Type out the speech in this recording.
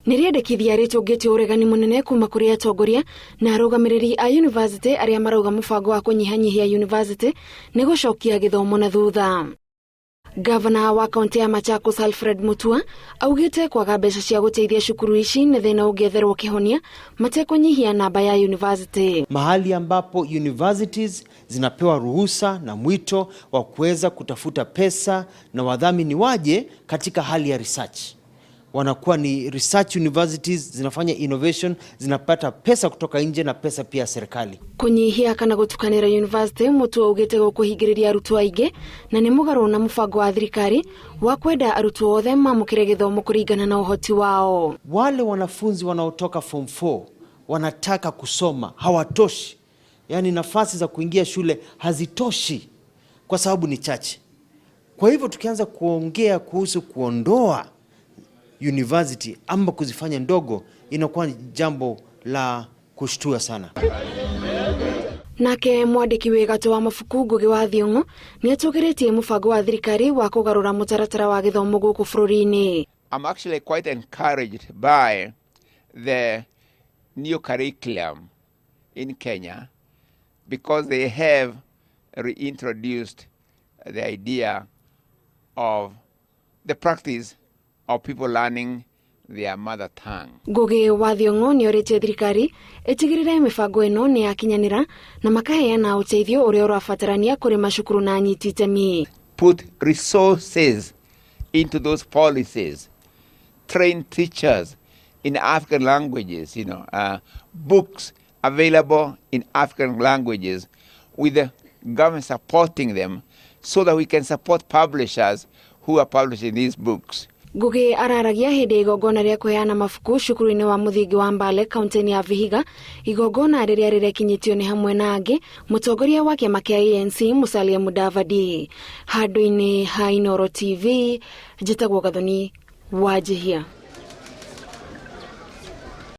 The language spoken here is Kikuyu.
Nĩ rĩendekithia rĩtũngĩtio ũregani mũnene kuma kũrĩ atongoria na arũgamĩrĩri a yunivasĩtĩ arĩa marauga mũbango wa kũnyihanyihia yunivasĩtĩ nĩ gũcokia gĩthomo na thutha. Gavana wa kaunti ya Machakos Alfred Mutua augĩte kwaga mbeca cia gũteithia cukuru ici nĩ thĩna ũngĩetherwo kĩhonia matekũnyihia namba ya yunivasĩtĩ. Mahali ambapo universities zinapewa ruhusa na mwito wa kuweza kutafuta pesa na wadhamini waje katika hali ya research wanakuwa ni research universities zinafanya innovation, zinapata pesa kutoka nje na pesa pia ya serikali. Kunyihia kana gutukanira university Mutua augite gukuhingiriria arutwo aingi na ni mugaru na mubango wa thirikari wa kwenda arutwo othe mamukire githomo kuringana na uhoti wao. Wale wanafunzi wanaotoka form 4 wanataka kusoma hawatoshi, yaani nafasi za kuingia shule hazitoshi kwa sababu ni chache. Kwa hivyo tukianza kuongea kuhusu kuondoa university ama kuzifanya ndogo inakuwa jambo la kushtua sana. Nake mwandĩki wĩ gatũ wa mabuku Ngugi wa Thiong'o nĩ atũgĩrĩtie mũbango wa thirikari wa kũgarũra mũtaratara wa gĩthomo gũkũ bũrũri-inĩ. I'm actually quite encouraged by the new curriculum in Kenya because they have reintroduced the idea of the practice of people learning their mother tongue. Ngugi wa Thiong'o nĩ orĩtie thirikari ĩtigĩrĩre mĩbango ĩno nĩ yakinyanĩra na makaheana ũteithio ũrĩa ũrabatarania kũrĩ macukuru na anyiti itemi. Put resources into those policies, train teachers in African languages, books available in African languages with the government supporting them so that we can support publishers who are publishing these books. Ngugi araragia hĩndĩ ya igongona rĩa kũheana mabuku cukuru-inĩ wa mũthingi wa Mbale kaunti-inĩ ya Vihiga, igongona rĩrĩa rĩrekinyĩtio nĩ hamwe na angĩ mũtongoria wa kĩama kĩa ANC Musalia Mudavadi. Handũ-inĩ ha Inooro TV, njĩtagwo Gathoni Wanjihia.